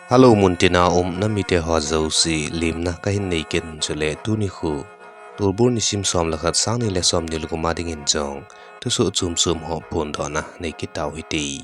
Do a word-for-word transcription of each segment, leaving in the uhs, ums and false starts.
Hello, muntina um namite ho jouse, lemna kahin nei kit in chule tuni khu Tolbur nisim som le khat, sang ni le som ni le gup a dingin jong thusoh chom chom ho phondohna nei kit tau hite.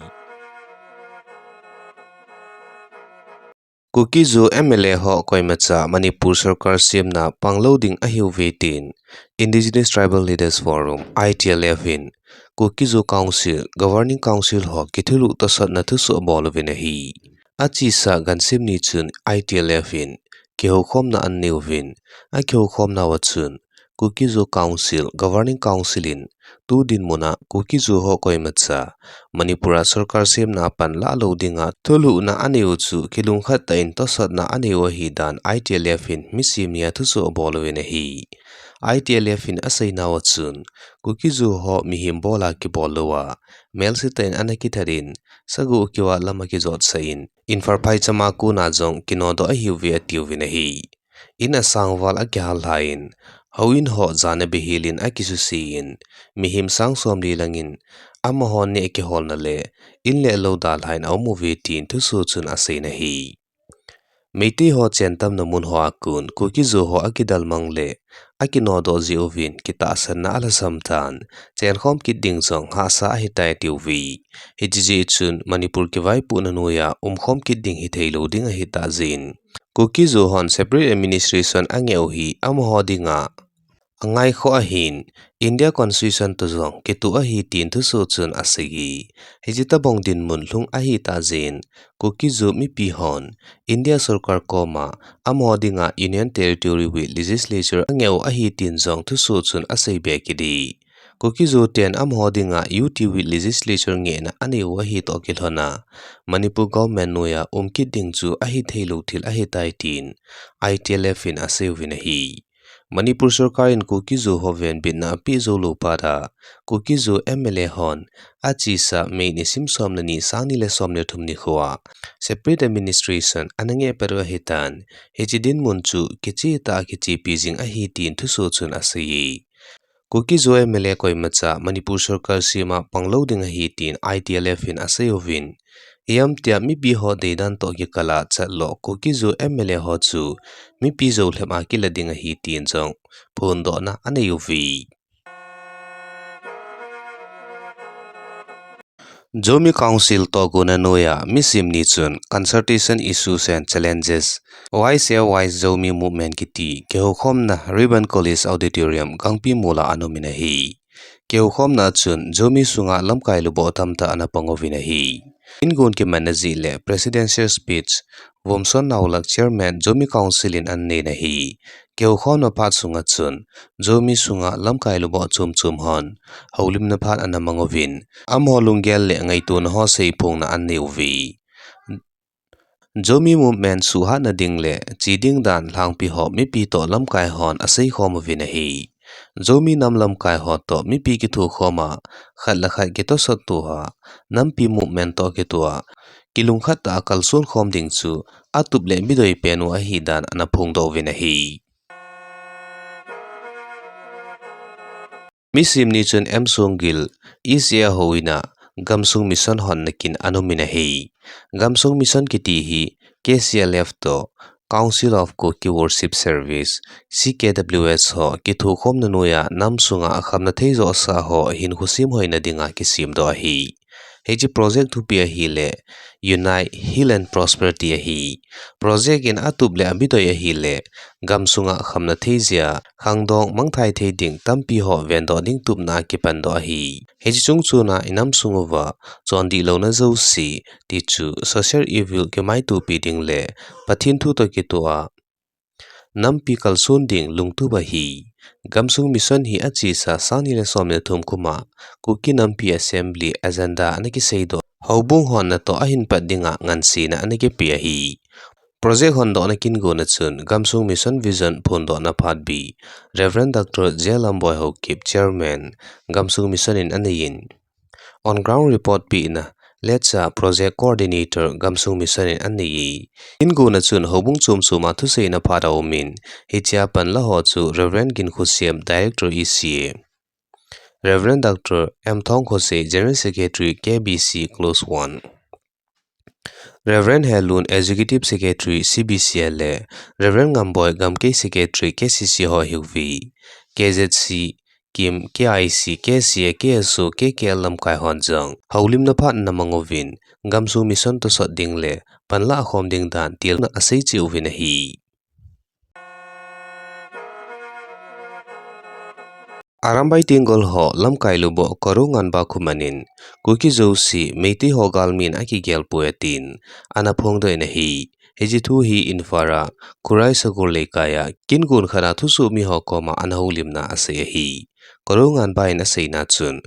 Kuki-Zo M L A ho koimacha Manipur sorkar semna panglou ding ahiuve tin Indigenous Tribal Leaders Forum, I T L F in Kuki-Zo Council, Governing Council ho kithulhuh tosotna thusoh abol uvin ahi. Achesa gansim ni chun I T L F in kihoukhomna anei uvin, akihoukhomna uva chun Kuki-Zo Council, Governing Council in tu dinmun a Kuki-Zo ho koimacha Manipur a sorkar semna a pan lah lou dinga thulhuhna anei u chu kilungkhat tah in tosotna anei u ahi dan I T L F in misim nia thusoh abol uvin ahi. I T L F in aseina uva chun Kuki-Zo ho mihem bol a kibol lou a, melse tah in ana kithat in, sagoh kiva lam akijotsah in, Imphal phaicham a kona jong kinodoh ahiuve atiuvin ahi. In asang val akihal lha in, houin ho jana beihel in akisuse in, mihem sang som li lang in, amaho neh akiholna le in le lou dalha in aum uve tin thusoh chun aseiyin ahi. Meitei ho chen tamna mun ho a kon Kuki-Zo ho akidalmang le akinodoh jeh uvin kitahsanna alhasam tan, chenkhom kit ding jong hahsa ahitai atiuve. Hiche jeh chun Manipur kivaipohna noiya umkhom kit ding hithei lou ding ahitah jeh in, Kuki-Zo hon separate administration angeh u hi amaho dinga angaikhoh ahin, India Constitution toh jong kitoh ahi tin thusoh chun aseiye. Hiche tobang dinmun lhung ahitah jeh in, Kuki-Zo mipi hon India sorkar koma amaho dinga Union Territory with Legislature angeh u ahi tin jong thusoh chun aseibe kit e. Kuki-Zo ten amaho dinga U T with Legislature ngehna anei u ahi toh kilhon a, Manipur government noiya um kit ding chu ahithei lou thil ahitai tin I T L F in aseiuvin ahi. Manipur sorkar in Kuki-Zo ho venbitna apeh jou lou phat a, Kuki-Zo M L A hon achesa May nisim som le ni, sang ni le som le thum nikho a separate administration ana ngeh pat u ahitan, hiche dinmun chu kichehtah a kichepi jing ahi tin thusoh chun aseiye. Kuki-Zo M L A koimacha Manipur sorkar sem a panglou ding ahi tin I T L F in aseiuvin, ijemtia mipi ho deidan toh kikal a chatloh Kuki-Zo M L A ho chu mipi joulhep a kila ding ahi tin jong phondohna anei uve. Zomi Council tohgona noiya misim ni chun Consultation Issues and Challenges, Why Save Wise Zomi Movement kiti kihoukhomna Ribbon College Auditorium Gangpimol a ana umin ahi. Kihoukhomna chun Zomi sunga lamkai luboh tamtah ana pang uvin ahi. Ingon kimanna jeh le Presidential Speech, Vomson Naolak Chairman Zomi Council in ana neiyin ahi. Kihoukhomna phat sunga chun Zomi sunga lamkai luboh chom chom hon houlimna phat ana mang uvin, amaho lunggel le ngaitona ho seiphongna ana nei uve. Zomi Movement suhhatna ding le che ding dan lhangpi ho mipi toh lamkai hon aseikhom uvin ahi. Zomi nam lamkai ho toh mipi kithokhom a, khat le khat kitosot to a, nampi movement toh kitoh a, kilungkhat tah a kalson khom ding chu atup le midoi pen u ahi dan ana phongdoh uvin ahi. Misim ni chun M Songgil, E C A houin a, Gamsung Mission hon nakin ana umin ahi. Gamsung Mission kiti hi K C L F toh Council of Kuki Worship Service, C K W S ho kithokhomna noiya nam sunga akhamna thei josa ho hinkho semhoina dinga kisemdoh ahi. Hiche project thupi ahile Unite, Heal and Prosperity ahi. Project in atup le amidoi ahile gamsunga khamna thei jeh a khangdong mangthai thei ding tampi ho vendoh ding tupna a kipandoh ahi. Hiche chungchona inam sung uva chondih louna jouse, tichu social evil kimaitopi ding le Pathen thu toh kitoh a nampi kalson ding lungtup ahi. Gamsung Mission hi achesa sang ni le som le thum kum a Kuki Nampi Assembly agenda ana kiseidoh, houbung hon natoh ahin pat dinga ngansena ana kipe ahi. Project hondohna kingona chun Gamsung Mission Vision phondohna phat B, Reverend Doctor J Lamboi Haokip, Chairman, Gamsung Mission in aneiyin, on ground report pehna Lecha Project Coordinator Gamsung Mission in aneiye. Kingona chun houbung chom chom a thuseina phat aumin, hichea panla ho chu Reverend Ginkhosem, Director E C A, Reverend Doctor M Thongkhosei, General Secretary K B C Close One, Reverend Helun, Executive Secretary, C B C L, le Reverend Ngamboi, Gamkei Secretary, K C C ho ahiuve. K Z C, KIM, K I C, K C A, K S O, K K L lamkai hon jong houlimna phat ana mang uvin, gamsung mission tosot ding le panlah khom ding dan tilna asei cheh uvin ahi. Arambai Tenggol ho lamkai lubo Koro Nganba Khuman in, Kuki jouse Meitei ho galmin akigel poi atin, ana phongdoh in ahi. Hiche thu hi Imphal a Khurai Sagor Leikai a kin gon khat a thusoh mi ho koma ana houlimna asei ahi. Koro Nganba in aseina chun,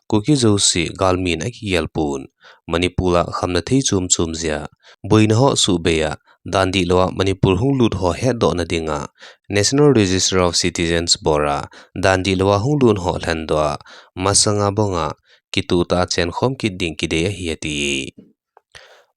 Kuki jouse galmin akigel pon, Manipur a khamna thei chom chom jeh a, boina ho suhbei a, dan dihlou a Manipur hung lut ho hetdohna dinga, National Register of Citizens bol a, dan dihlou a hung lut ho lhendoh a, masanga banga kitoh tah a chenkhom kit ding kidei ahi ati.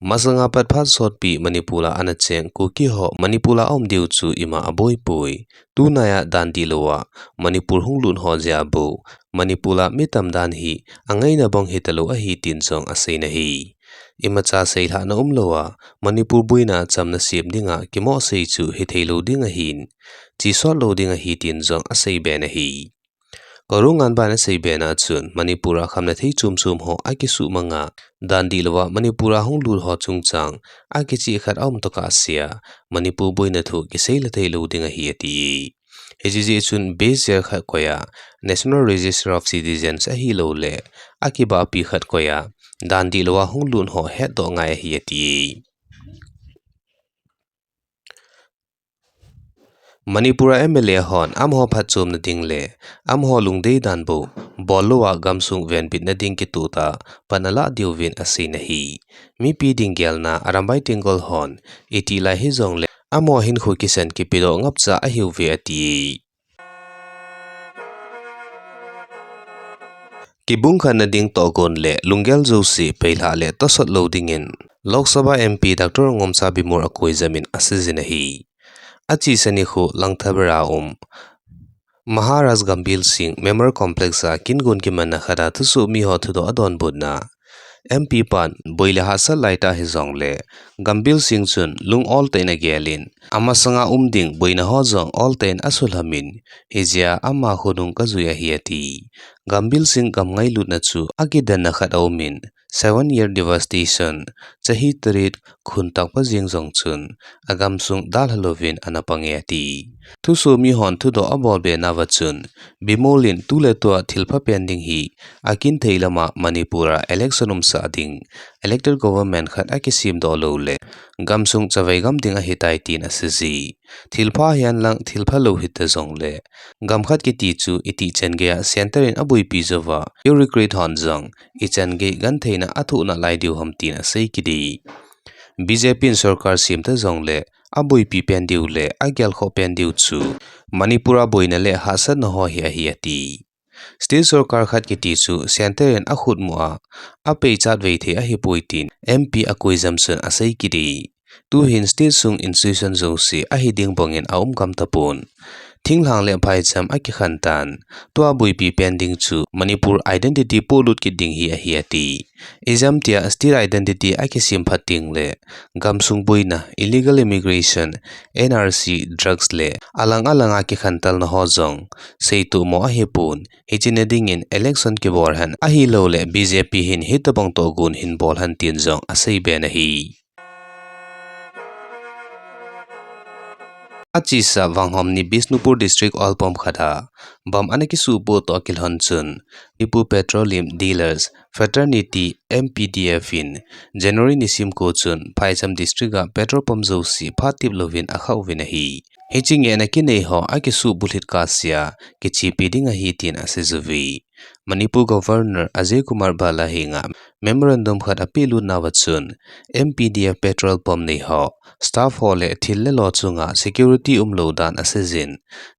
Masanga pat phat sotpi Manipur a ana cheng Kuki ho Manipur a aum diu chu ima aboi poi. Tunai a dan dihlou a Manipur hung lut ho jeh a bou Manipur a mi tam dan hi angaina bang hitalou ahi tin jong aseina ahi. Imacha seilhahna umlou a Manipur boina chamna sem dinga kimohsei chu hithei lou ding ahin, chesot lou ding ahi tin jong aseiben ahi. Koro Nganba in aseiben a chun, Manipur a khamna thei chom chom ho akisuhmang a, dan dihlou a Manipur a hung lut ho chungchang akicheh khat aum tokah sea, Manipur boina thu kiseilha thei lou ding ahi ati. Hiche jeh chun base jel khat koi a, National Register of Citizens ahilouleh akibahpi khat koi a, dan dihlou a hung lut ho hetdoh ngai ahi ati. Manipur a M L A hon amaho phatchomna ding le amaho lungdei dan bou bollou a gamsung venbitna ding kitoh tah a pan alah diuvin aseina ahi. Mipi ding gelna Arambai Tenggol hon itih lai hijongle amaho hinkho kisan kipedoh ngapcha ahiuve ati. Kibung khatna ding tohgon le lunggel jouse peilhah le tosot lou dingin Lok Sabha M P Doctor Ngomcha Bimol akoijam in aseijin ahi. Achesa nikho Langthaba a um Maharaj Gambhir Singh Memorial Complex a kin gon kimanna khat a thusoh miho thudoh adonbutna M P pan boi le hahsat laitah hijongle Gambhir Singh chun lung oltah in agel in, amasanga um ding boina ho jong oltah in asulham in, hijeh a ama khonung kajui ahi ati. Gambhir Singh gam ngailutna chu akidanna khat aum in, seven year devastation, chahi tarit khun takpa jeng jong chun agamsung dalha louvin ana pang e ati. Thusoh mihon thudoh abolbe nauva chun, Bimol in tuletua thilpha pen ding hi akin thei lama Manipur a election umsah ding, elected government khat akisemdoh loule gamsung chavei gam ding ahitai tin aseiji. Thilpha hihen lang thilpha lou hita jongle, gam khat kiti chu itih chan geiya centre in aboipi jouva, bureaucrat hon jong ichan gei gentheina athoh nalai diu ham tin asei kit e. B J P in sorkar semta jongle, aboipi pen diu le agelkhoh pen diu chu Manipur a boina le hahsatna ho hi ahi ati. State sorkar khat kiti chu centre in akhutmo a apeichat vei thei ahipoi tin M P akoijam chun asei kit e. Tuhin state sung institution jouse ahiding bangin aum gam tapon. Thinglhang le phaicham akikhen tan. Tua boipi pen ding chu Manipur identity pohlut kit ding hi ahi ati. Ijemtia state identity akisem phat tengle, gamsung boina, illegal immigration, N R C, drugs le alang alang a kikhentelna ho jong seitohmo ahipon, hiche na dingin election kibol hen ahiloule B J P hin hitobang tohgon hin bol hen tin jong aseiben ahi. Achesa Vanghom ni Bishnupur District oil pump khat a bomb ana kisuhpoh toh kilhon chun, Manipur Petroleum Dealers Fraternity, M P D F in January nisim ko chun phaicham district a petrol pump jouse phat tep louvin akhah uvin ahi. Hiche ngehna kinei ho akisuh bulhit kahsea kichepi ding ahi tin aseiyuve. Manipur Governor Ajay Kumar Bhalla henga memorandum khat apehlut nauva chun, M P D F petrol pump nei ho, staff ho le thil le lo chunga security umlou dan aseijin,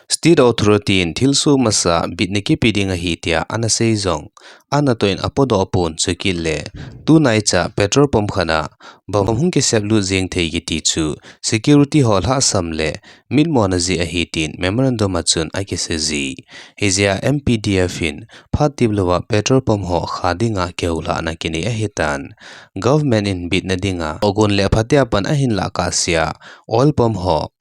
State Authority in thilsoh masa bitna kipe ding ahi tia ana sei jong, anatoh in apodoh pon, chukit le tunaicha petrol pump khat a bomb hung kiseplut jeng thei kiti chu security ho lhahsam le mitmona jeh ahi tin memorandum a chun akiseiji. Hijeh a M P D F in phat tep louva petrol pump ho khah dinga kihoulhahna kin nei ahitan. Government in bitna dinga, ogun le phatea pan ahin lah kahsea, oil pump ho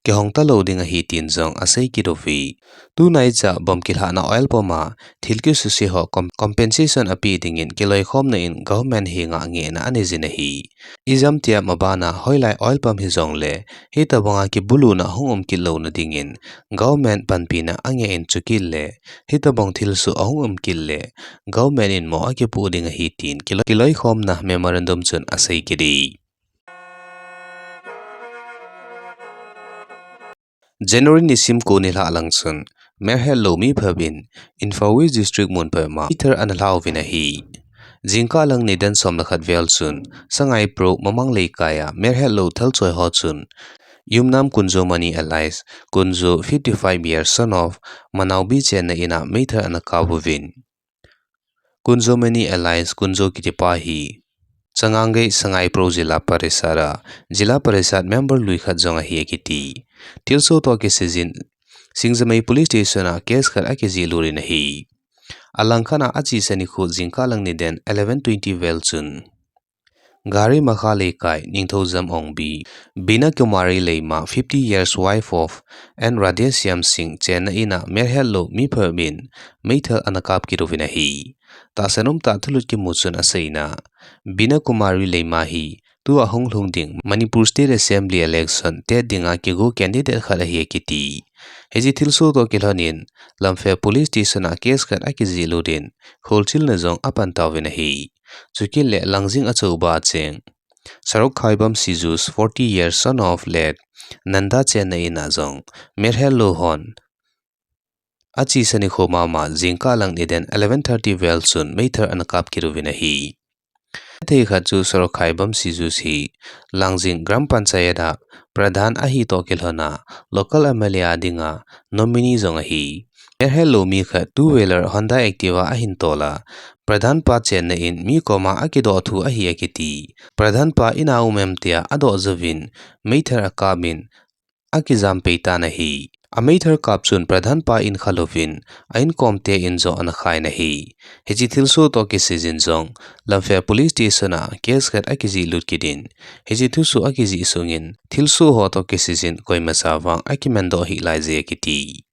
kihong talou ding ahi tin jong asei kit uve. Tunaicha bomb kilhahna oil pump a thil kisuse ho com-, compensation ape dingin kiloikhomna in government henga ngehna anei jin ahi. Ijemtia mabana hoilai oil pump hijongle, hitobanga kibuluna hung um kit louna dingin government panpina angeh in chukit le, hitobang thilsoh ahung um kit le, government in mo akipoh ding ahi tin kilo-, kiloikhomna memorandum chun asei kit e. January nisim ko nilhah lang chun, melhetlou mi phabep in, Imphal West District mun phabep ma meithal ana lhauvin ahi. Jingkah lang nidan som le khat vel chun, Sangaipro Mamang Leikai a melhetlou thalchoi ho chun, Yumnam Kunjomani alias Kunjo, fifty-five years, son of Manaobi chenna in a meithal ana kap uvin. Kunjomani alias Kunjo kitipa hi Changangei Sangaipro Zilla Parishad a, Zilla Parishad member lui khat jong ahi akiti. Thilsoh toh kisai jin, Singjamei Police Station a case khat akijih lut in ahi. Alangkhat a achesa nikho jingkah lang nidan eleven twenty vel chun, Gari Makha Leikai, Ningthoujam Ongbi, Bina Kumari Leima, fifty years, wife of N Radheshyam Singh, chenna in a melhetlou mi phabep in meithal ana kap kit uvin ahi. Tahsan umtah thulut kimu chun aseina, Bina Kumari Leima hi tua hunglhung ding Manipur State Assembly election tet dinga kigo candidate khat ahi akiti. Hiche thilsoh toh kilhon in, Lamphel Police Station a case khat akijih lut in, kholchilna jong apan tauvin ahi. Chukit le Langjing achouba cheng Sarokhaibam Sijus, forty years, son of late Nanda chenna in a jong melhetlou hon achesa nikho mama jingkah lang nidan eleven thirty vel chun meithal ana kap kit uvin ahi. Thei khat chu Sarokhaibam Sijus hi Langjing Gram Panchayat a Pradhan ahi toh kilhon a, local M L A a dinga nominee jong ahi. Melhetlou mi khat two wheeler Honda Activa ahin tol a, Pradhan pa chenna in mi koma akidoh thu ahi akiti. Pradhan pa in a um em tia adoh jouvin meithal akap in akijam pei tan ahi. Ameithal kap chun Pradhan pa in kha louvin, a inkom te in jong ana khai in ahi. Hiche thilsoh toh kisai jin jong, Lamphel Police Station a case khat akijih lut kit in, hiche thusoh akijih sungin, thilsoh ho toh kisai jin koima sa vang akimandoh hih lai jeh akiti.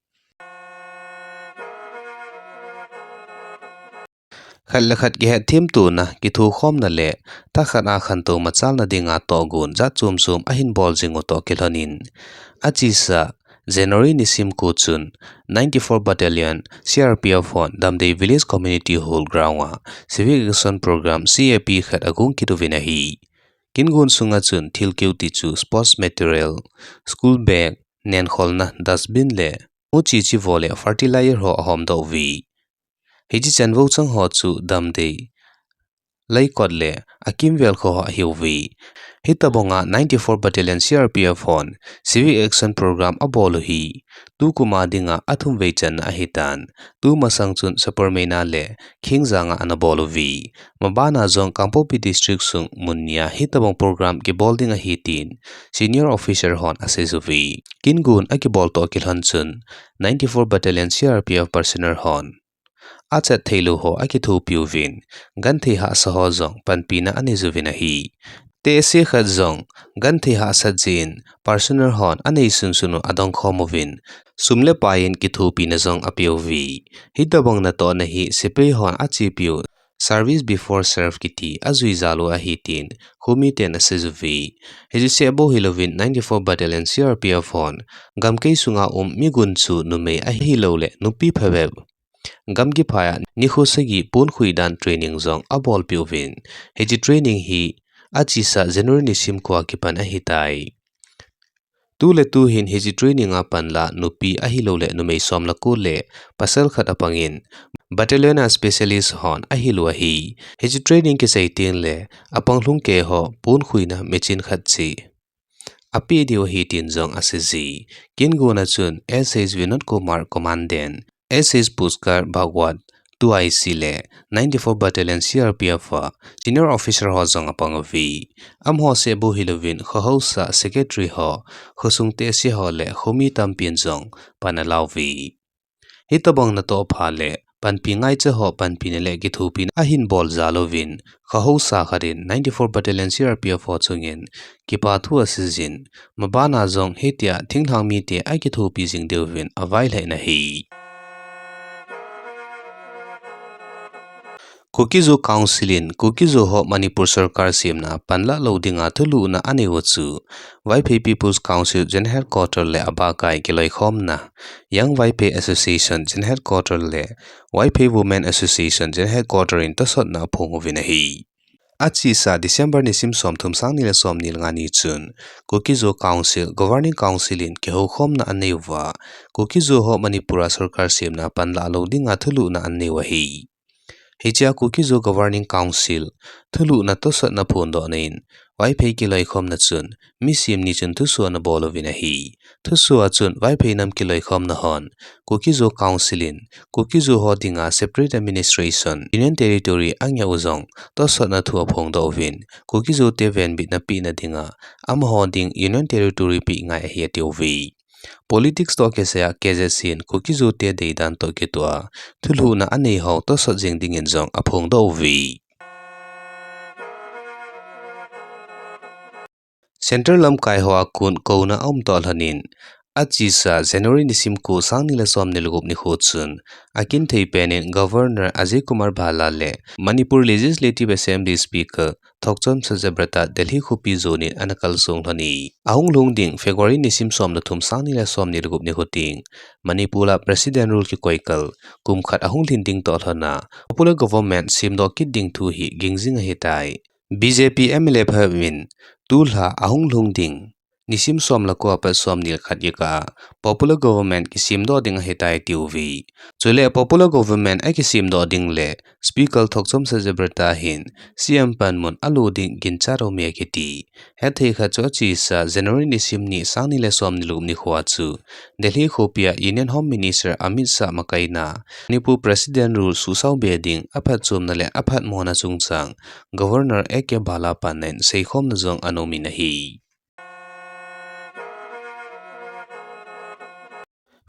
Khat le khat kihetthemtona, kithokhomna le thakhat a khantou machalna dinga tohgon jat chom chom ahin bol jing u toh kilhon in, achesa January nisim ko chun, ninety-four Battalion C R P F hon Damdei Village Community Hall ground a Civic Action Program, C A P khat agong kit uvin ahi. Kin gon sunga chun thil keu ti chu sports material, school bag, nenkholna dustbin le muchi chivo le fertilizer ho ahomdoh uve. Hiche chanvou chang ho chu Damdei, Leikot le akimvel kho ho ahiuve. Hitobanga ninety-four Battalion C R P F hon Civic Action Program abol u hi tukum a dinga athum vei channa ahitan, tumasang chun Sapermeina le Khengjang a ana bol uve. Mabana jong Kangpokpi District sung mun nia hitobang program kibol ding ahi tin senior officer hon asei uve. Kin gon akibol toh kilhon chun ninety-four Battalion C R P F personnel hon achat theilou ho akithopi uvin, genthei hahsa ho jong panpina anei uvin ahi. Tehse khat jong genthei hahsat jeh in personnel hon anei sunsun u adongkhom uvin, sum le pai in kithopina jong apeuve. Hitobang natohna hi sepai hon achepiu service before serve kiti ajui jal u ahi tin khomiten asei uve. Hiche seh bou hilouvin ninety-four Battalion C R P F hon gamkai sunga um migun chu numei ahilouleh nupi phabep gam kiphai a nikho sagi ponkhui dan training jong abolpeh uvin, hiche training hi achesa January nisim ko a kipan ahitai. Tuletu hin hiche training a panla nupi ahilouleh numei som le ko le pasal khat apangin, battalion a specialist hon ahil u ahi. Hiche training kisei tengle apanglhung kei ho ponkhuina machine khat cheh apeh diu ahi tin jong asei e. Kin gonna chun S H Vinod Kumar, Commandant, S H Pushkar Bhagwat, two I C le ninety-four Battalion C R P F a senior officer ho jong apang uve. Amaho seh bou hilouvin kho haosa secretary ho, khosung tehse ho le khomi tampin jong pan ala uve. Hitobang natoh phat le panpi ngaicha ho panpina le kithopina ahin bol jal uvin, khahosa khat in ninety-four Battalion C R P F ho chungin kipa thu aseijin, mabana jong hitia thinglhang mite akithopi jing diuvin availhahna ahi. Kuki-Zo Council in Kuki-Zo ho Manipur sorkar semna panlah lou dinga thulhuhna anei u chu Vaiphei People's Council General Headquarter le abakai kiloikhomna Young Vaiphei Association General Headquarter le Vaiphei Women Association General Headquarter in tosotna aphong uvin ahi. Achesa December nisim somthum, sangni le somni le nga ni chun Kuki-Zo Council, Governing Council in kihoukhomna anei uva, Kuki-Zo ho Manipur a sorkar semna panlah lou dinga thulhuhna anei u ahi. Hichea Kuki-Zo Governing Council thulhuhna tosotna phondohna in Vaiphei kiloikhomna chun mi semni chun thuso ana bol uvin ahi. Thuso a chun Vaiphei nam kiloikhomna hon Kuki-Zo Council in Kuki-Zo ho dinga separate administration, Union Territory angai u jong tosotna thu aphongdoh uvin, Kuki-Zo te venbitna pehna dinga amaho ding Union Territory peh ngai ahi atiuve. Politics toh kisaiya K Z C in Kuki-Zo te deidan toh kitoh a thulhuhna anei hou tosot jing dingin jong aphongdoh uve. Central lamkai hoa kon kouna aum toh lhonin, achesa January nisim ko, sangni le somni le gup nikho chun, akinthei penin Governor Ajay Kumar Bhalla le Manipur Legislative Assembly Speaker Thokchom Sajabrata Delhi khopi jonin ana kalsong lhon e. Ahung lhung ding February nisim som le thum, sangni le somni le gup nikho teng Manipur a President Rule kikoi kal kum khat ahung lhin ding toh lhon a, popular government semdoh kit ding thu hi ging jing ahitai. B J P M L A phabep in tulha ahung lhung ding nisim som le ko apat somni le khat kikah a popular government kisemdoh ding ahitai atiuve. Chule popular government akisemdoh ding le Speaker Thokchom Sajabrata hin C M panmun alo ding ginchat aume akiti. Hetthei khat chu achesa January nisim ni, sangni le somni le gup nikho a chu Delhi khopi a Union Home Minister Amit Shah makaina Manipur President Rule suhsao be ding aphatchomna le aphatmona chungchang Governor A K Bhalla panna in seikhomna jong ana umin ahi.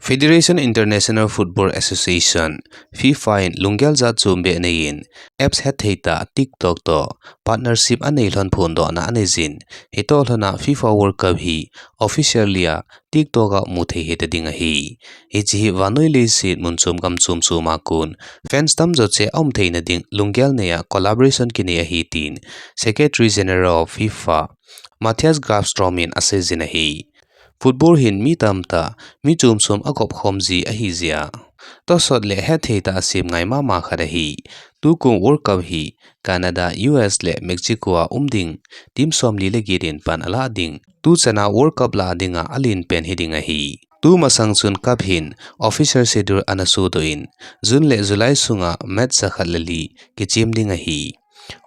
Federation International Football Association, FIFA in lunggel jatchom be aneiyin, apps hetthei tah TikTok toh partnership anei lhon phondohna aneijin, hitoh lhon a FIFA World Cup hi officially a TikTok a muthei hita ding ahi. Hiche hi vannoi leiset mun chom gam chom chom a kon fans tamjo cheh aum theina ding lunggel nei a collaboration kinei ahi tin Secretary General of FIFA, Matthias Graf Strom in aseijin ahi. Football hin mi tamtah, mi chom chom agop khom ji ahijeh a, tosot le hetthei tah a sem ngai mama khat ahi. Tukum World Cup hi Canada, U S le Mexico a um ding team somli le get in pan alah ding, tuchan a World Cup lah dinga alen pen hiding ahi. Tumasang chun cup hin official schedule ana sodoh in, June le July sunga match jakhat le li kichem ding ahi.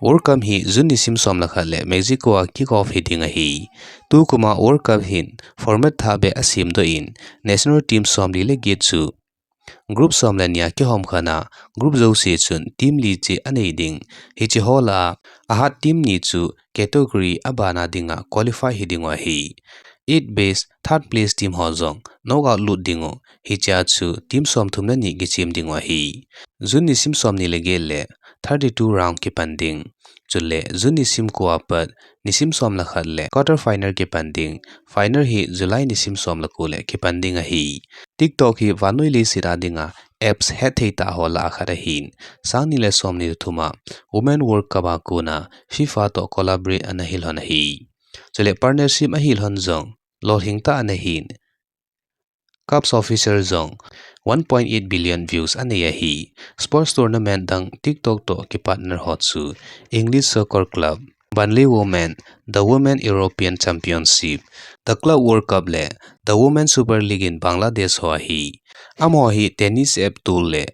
World Cup hi June nisim som le khat le Mexico a kick off hiding ahi. Tukum a World Cup hin format thah beh asemdoh in, national team somli le get chu group som le ni a kihom khen a, group jouse chun team li cheh anei ding. Hiche ho lah a ahat team ni chu category abana dinga qualify hiding u ahi. Eight best third place team ho jong knockout lut dingu, hichea chu team somthum le ni kichem dingu ahi. June nisim somni le get le thirty-two round kipan ding. Chule June nisim ko apat nisim som le khat le quarter final kipan ding. Final hi July nisim som le ko le kipan ding ahi. TikTok hi vannoi leiset a dinga apps hetthei tah ho lah a khat ahin, sangni le somni le thum a Women World Cup a kona FIFA toh collaborate ana hilhon ahi. Chule partnership ahilhon jong lolhing tah ana hin, cups official jong one point eight billion views anei ahi. Sports tournament dang TikTok toh kipartner ho chu English Soccer Club, Burnley Women, the Women European Championship, the Club World Cup le the Women Super League in Bangladesh ho ahi. Amaho hi tennis app tool le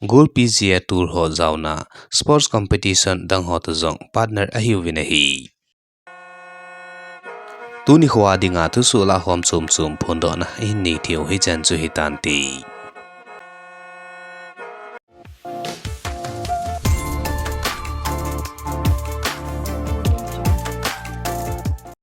Goal P G A tool ho jaona sports competition dang ho toh jong partner ahiuvin ahi. Tuni khoa dinga thusoh lahkhom chomchom phondohna ihin nei theiu hichan chu hitante.